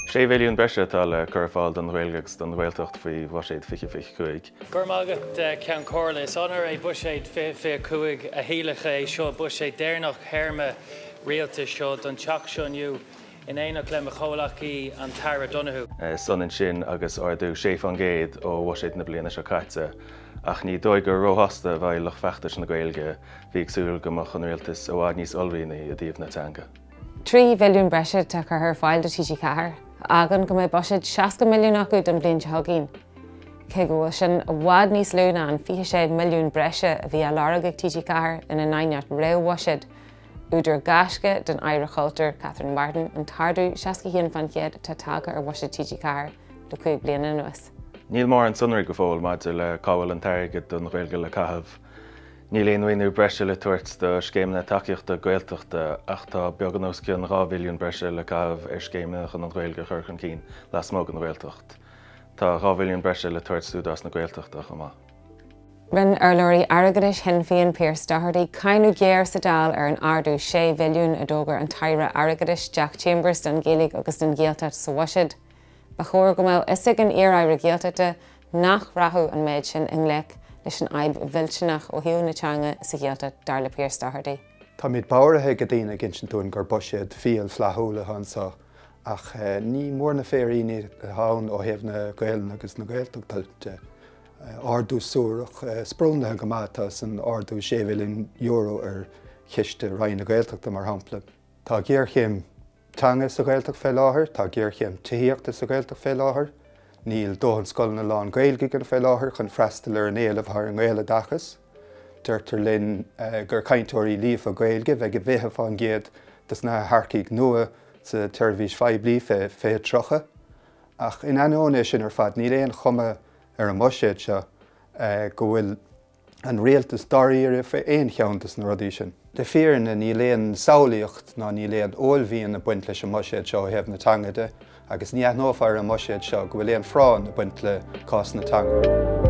Sé bhilliún breise atá le cur ar fáil don Ghaeilge agus don Ghaeltacht faoi Bhuiséad 2025. Go raibh maith agat, Ceann Comhairle. Is onóir é Buiséad 2025 a thíolacadh é seo buiséad deireanach théarma rialtais seo don Teach seo inniu in éineacht le mo chomhghleacaí an tAire Donohoe. Is ionann sin agus ardú 6% ó bhuiséad na bliana seo caite, ach ní dóigh gur róshásta a bheidh lucht feachtais na Gaeilge, bhí ag súil go mbeadh an rialtas i bhfad níos uaillmhianaí i dtaobh na teanga. 3 bhilliún breise atá curtha ar fáil do TG4, a fhágann go mbeidh buiséad 60 milliún acu don bhliain seo chugainn, cé go bhfuil sin i bhfad níos lú ná an 26 milliún breise a bhí á lorg ag TG4 ina n-aighneacht réamh-bhuiséid. Údar gaisce don Aire Cultúir, Catherine Martin, an t-ardú 61% atá tagtha ar bhuiséad TG4 le 5 bliana anuas. Níl mórán sonraí go fóill maidir le cá bhfuil an t-airgead don Ghaeilge le caitheamh. Níl aon mhaoiniú breise le tabhairt do scéimeanna tacaíochta Gaeltachta ach tá beagán os cionn 2 bhilliún breise le caitheamh ar scéimeanna chun an Ghaeilge a chur chun cinn lasmuigh den Ghaeltacht. Tá 2 bhilliún breise le tabhairt d'Údarás na Gaeltachta chomh maith. Rinne urlabhraí airgeadais Shinn Féin Pearse Doherty cáineadh géar sa Dáil ar an ardú 6 bhilliún a d'fhógair an tAire Airgeadais Jack Chambers don Ghaeilge agus don Ghaeltacht sa bhuiséad. Ba chóir go mbeadh fhios ag an iar-aire Gaeltachta nach rachadh an méid sin i ngleic leis an fhadhb mhillteanach ó thaobh na teanga sa Ghaeltacht, dar le Pearse Doherty. Táimid bodhraithe ag daoine ag insint dúinn gur buiséad fial flaithiúil atá anseo ach ní mór na féiríní atá ann ó thaobh na Gaelainne agus na Gaeltachta de. Ardú suarach, sprionlaithe go maith atá san ardú €6 bhilliún ar chiste Roinn na Gaeltachta, mar shampla. Tá géarchéim teanga sa Ghaeltacht fé láthair, tá géarchéim tithíochta sa Ghaeltacht fé láthair, níl dóthain scoileanna lán-Ghaeilge againn fé láthair chun freastal ar an éileamh atá ar an nGaeloideachas. Deirtear linn gur cainteoirí líofa Gaeilge a bheidh i bhfiche fán gcéad dos na hearcaigh nua sa tseirbhís phoiblí fé 2030. Ach in ainneoin é sin ar fad, níl aon chuma ar an mbuiséad seo go bhfuil an rialtas dáiríre faoi aon cheann de na rudaí sin. Le fírinne, níl aon samhlaíocht ná níl aon uaillmhian ag baint leis an mbuiséad seo ó thaobh na teanga de, agus ní aithneofá ar an mbuiséad seo go bhfuil aon phráinn ag baint le cás na teanga.